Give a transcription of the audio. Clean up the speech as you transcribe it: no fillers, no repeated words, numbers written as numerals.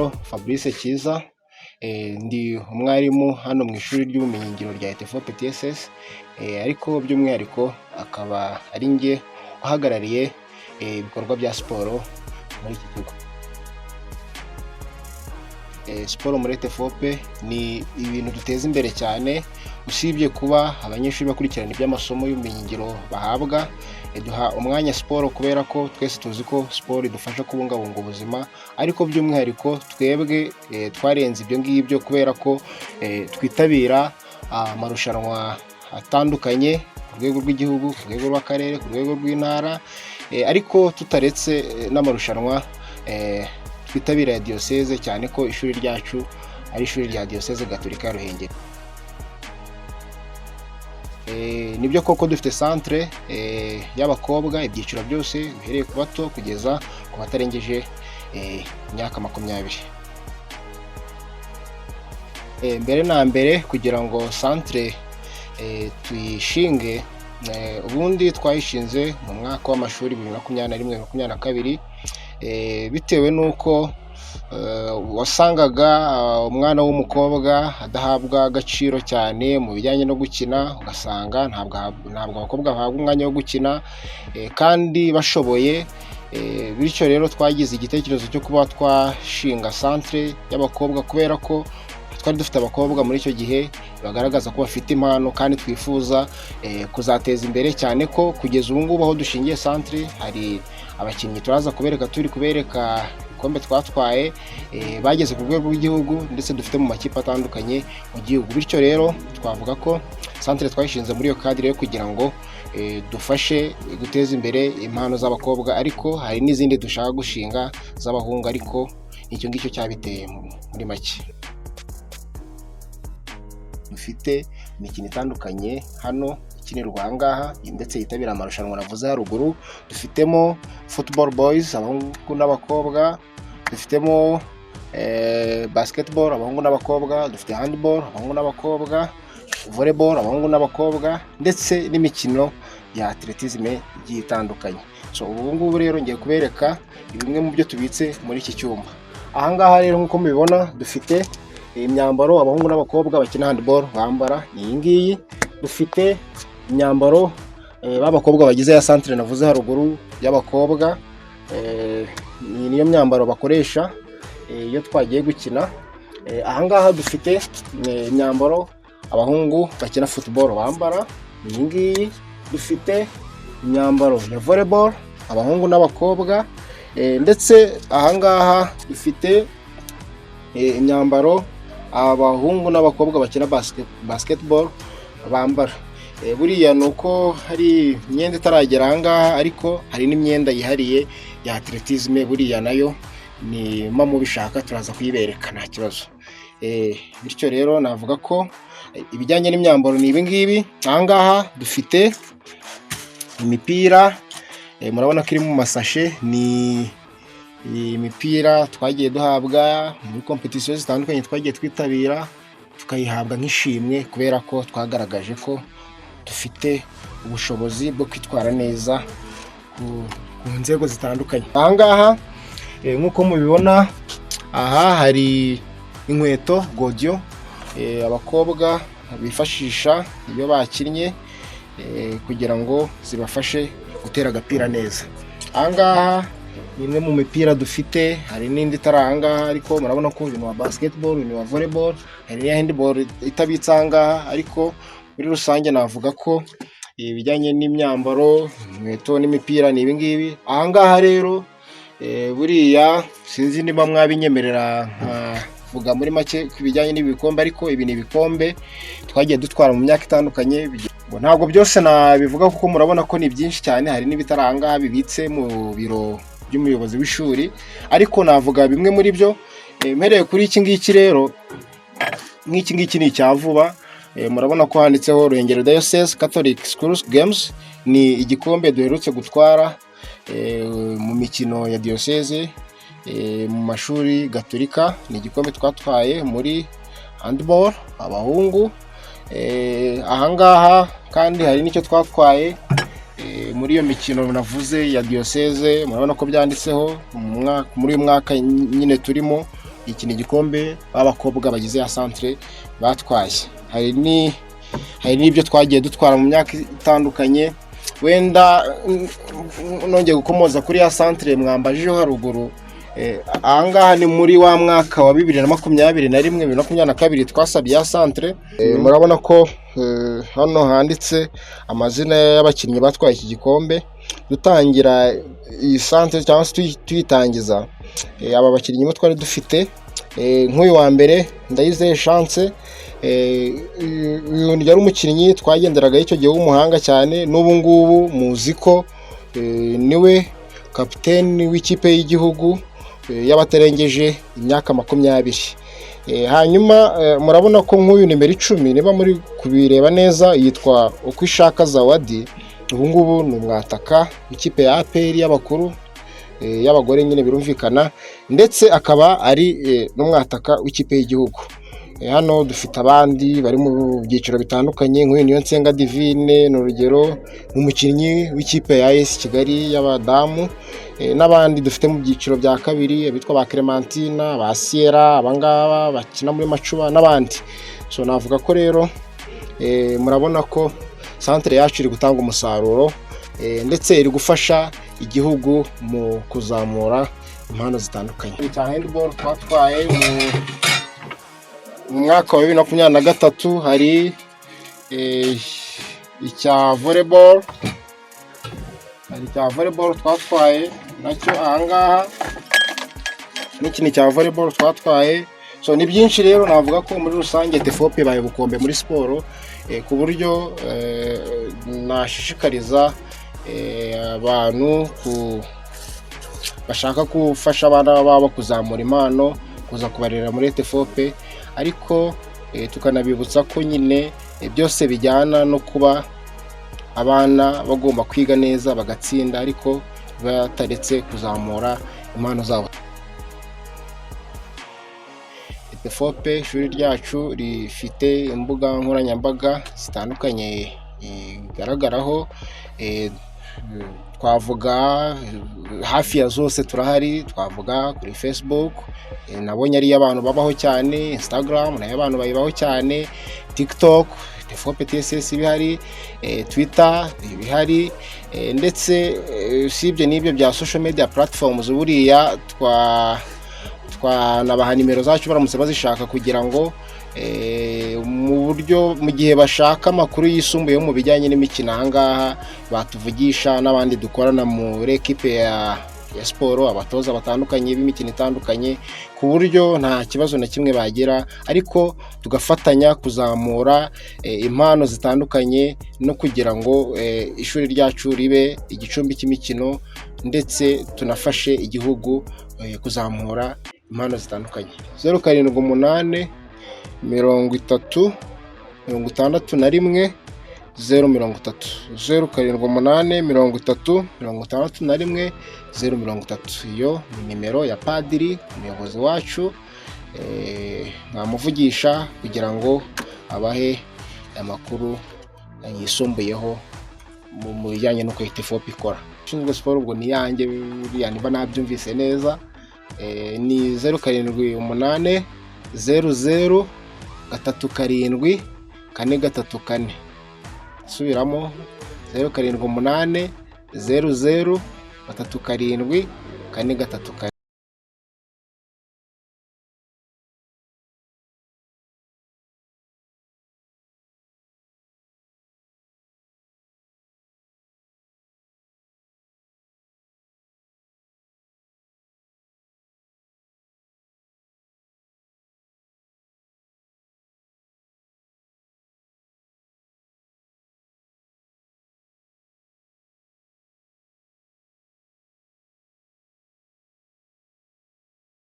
rero Fabrice Cyiza, ndi umwarimu hano mu ishuri ry'ubumenyingiro rya ETFOP TSS, ariko by'umwihariko akaba ari njye uhagarariye ibikorwa bya siporo muri iki kigo. Siporo muri ETFOP ni ibintu duteza imbere cyane. Usibye kuba abanyeshuri bakurikirana iby'amasomo y'ubumenyingiro bahabwa, duha umwanya siporo kubera ko twese tuzi ko siporo idufasha kubungabunga ubuzima. Ariko by'umwihariko twebwe twarenze ibyo ngibyo kubera ko twitabira amarushanwa atandukanye ku rwego rw'igihugu, ku rwego rw'akarere, ku rwego rw'intara, ariko tutaretse n'amarushanwa twitabira ya diyoseze, cyane ko ishuri ryacu ari ishuri rya Diyoseze Gatolika ya Ruhengeri. Nibyo koko dufite centre y'abakobwa, ibyiciro byose uhereye ku bato kugeza ku batarengeje imyaka 20. Mbere na mbere, kugira ngo centre tuyishinge, ubundi twayishinze mu mwaka w'amashuri 2021, 2022, bitewe n'uko wasangaga umwana w'umukobwa adahabwa agaciro cyane mu bijyanye no gukina, ugasanga ntabwo abakobwa bahabwa umwanya wo gukina kandi bashoboye. Bityo rero twagize igitekerezo cyo kuba twashinga centre y'abakobwa kubera ko twari dufite abakobwa muri icyo gihe bagaragaza ko bafite impano kandi twifuza kuzateza imbere, cyane ko kugeza ubu ngubu aho dushingiye centre hari abakinnyi turaza kubereka, turi kubereka ibikombe twatwaye, bageze ku rwego rw'igihugu, ndetse dufite mu makipe atandukanye mu gihugu. Bityo rero twavuga ko centre twayishinze muri iyo cadre yo kugira ngo dufashe guteza imbere impano z'abakobwa, ariko hari n'izindi dushaka gushinga z'abahungu, ariko icyo ngicyo cyabiteye muri make. Dufite imikino itandukanye hano ikinirwa aha ngaha ndetse yitabira amarushanwa navuze haruguru. Dufitemo football boys, abahungu n'abakobwa, dufitemo basketball, abahungu n'abakobwa, dufite handball, abahungu n'abakobwa, volleyball, abahungu n'abakobwa, ndetse n'imikino ya athlétisme igiye itandukanye. So ubu ngubu rero ngiye kubereka bimwe mu byo tubitse muri iki cyumba. Aha ngaha rero, nk'uko mubibona, dufite imyambaro abahungu n'abakobwa bakina handball bambara, ni iyi ngiyi. Dufite imyambaro b'abakobwa bagize ya centre navuze haruguru y'abakobwa, iyi niyo myambaro bakoresha iyo twagiye gukina. Aha ngaha dufite imyambaro abahungu bakina football bambara, iyi ngiyi. Dufite imyambaro ya volleyball, abahungu n'abakobwa, ndetse aha ngaha dufite imyambaro abahungu n'abakobwa bakina basketball bambara. Buriya ni uko hari imyenda itaragera aha ngaha, ariko hari n'imyenda yihariye ya athlétisme, buriya nayo niba mubishaka turaza kuyibereka, nta kibazo. Bityo rero navuga ko ibijyanye n'imyambaro ni ibi ngibi. Aha ngaha dufite imipira, murabona ko iri mu masashe, ni imipira twagiye duhabwa muri compétition zitandukanye twagiye twitabira, tukayihabwa nk'ishimwe kubera ko twagaragaje ko dufite ubushobozi bwo kwitwara neza ku nzego zitandukanye. Aha ngaha, nk'uko mubibona, aha hari inkweto godiyo abakobwa bifashisha iyo bakinnye kugira ngo zibafashe gutera agapira neza. Aha ngaha ni imwe mu mipira dufite, hari n'indi itari aha ngaha, ariko murabona ko uyu ni uwa basketball, uyu ni uwa volleyball, hari n'iya handball itabitse aha ngaha. Ariko muri rusange navuga ko ibijyanye n'imyambaro, inkweto n'imipira ni ibi ngibi. Aha ngaha rero, buriya sinzi niba mwabinyemerera nkavuga muri make ku bijyanye n'ibikombe, ariko ibi ni ibikombe twagiye dutwara mu myaka itandukanye. Ntabwo byose nabivuga kuko murabona ko ni byinshi cyane, hari n'ibitari aha ngaha bibitse mu biro by'umuyobozi w'ishuri, ariko navuga bimwe muri byo. Mpereye kuri iki ngiki rero, nk'iki ngiki ni icya vuba, murabona ko handitseho Ruhengeri Diocese Catholic Schools Games, ni igikombe duherutse gutwara mu mikino ya diyoseze mu mashuri gatolika, ni igikombe twatwaye muri handball abahungu. Aha ngaha kandi hari n'icyo twatwaye muri iyo mikino navuze ya diyoseze, murabona ko byanditseho muri uyu mwaka nyine turimo. Iki ni igikombe b'abakobwa bagize ya centre batwaye. Hari n'ibyo twagiye dutwara mu myaka itandukanye. Wenda nongeye gukomoza kuri ya centre mwambajijeho haruguru, ahangaha ni muri wa mwaka wa 2021, 2022 twasabye ya centre. Murabona ko hano handitse amazina y'abakinnyi batwaye iki gikombe. Dutangira iyi centre cyangwa se tuyitangiza, aba bakinnyi bo twari dufite, nk'uyu wa mbere Ndayizeye Chance, uyu yari umukinnyi twagenderagaho icyo gihe w'umuhanga cyane. N'ubu ngubu muzi ko niwe kapiteni w'ikipe y'igihugu y'abatarengeje imyaka 20. Hanyuma murabona ko nk'uyu nimero 10, niba muri kubireba neza, yitwa Ukwishaka Zawadi. Ubu ngubu ni umwataka w'ikipe ya APR y'abakuru, y'abagore nyine birumvikana, ndetse akaba ari n'umwataka w'ikipe y'igihugu. Hano dufite abandi bari mu byiciro bitandukanye, nk'uyu niyo Nsenga Divine, ni urugero, ni umukinnyi w'ikipe ya AS Kigali y'abadamu, n'abandi dufite mu byiciro bya kabiri, abitwa ba Clementina, ba Sierra, abangaba bakina muri Macuba n'abandi. So navuga ko rero murabona ko centre yacu iri gutanga umusaruro, ndetse iri gufasha igihugu mu kuzamura impano zitandukanye. Cya handball twatwaye mu mwaka wa 2023, hari icya volleyball, hari icya volleyball twatwaye nacyo ahangaha, n'iki ni icya volleyball twatwaye. So ni byinshi rero, navuga ko muri rusange ETEFOP ibaye ubukombe muri siporo, ku buryo nashishikariza abantu bashaka gufasha abana babo kuzamura impano kuza kubarera muri ETEFOP, ariko tukanabibutsa ko nyine byose bijyana no kuba abana bagomba kwiga neza bagatsinda, ariko bataretse kuzamura impano zabo. ETEFOP, ishuri ryacu rifite imbuga nkoranyambaga zitandukanye igaragaraho, twavuga hafi ya zose turahari. Twavuga kuri Facebook, nabonye ariyo abantu babaho cyane, Instagram nayo abantu bayibaho cyane, TikTok ETEFOP TSS ibihari, Twitter ibihari, ndetse usibye n'ibyo bya social media platforms, buriya twanabaha nimero zacu baramutse bazishaka, kugira ngo mu buryo mu gihe bashaka amakuru yisumbuye mu bijyanye n'imikino ahangaha batuvugisha, n'abandi dukorana muri ekipe ya siporo, abatoza batandukanye b'imikino itandukanye, ku buryo nta kibazo na kimwe bagira, ariko tugafatanya kuzamura impano zitandukanye no kugira ngo ishuri ryacu ribe igicumbi cy'imikino, ndetse tunafashe igihugu kuzamura impano zitandukanye. 078 30 61 030, 078 30 61 030. Iyo ni nimero ya padiri umuyobozi wacu, mwamuvugisha kugira ngo abahe amakuru yisumbuyeho mu bijyanye n'uko ETEFOP ikora. Ushinzwe siporo ubwo ni iyanjye buriya, niba nabyumvise neza, ni 078 00 37 434. Subiramo: 078 00 37 434.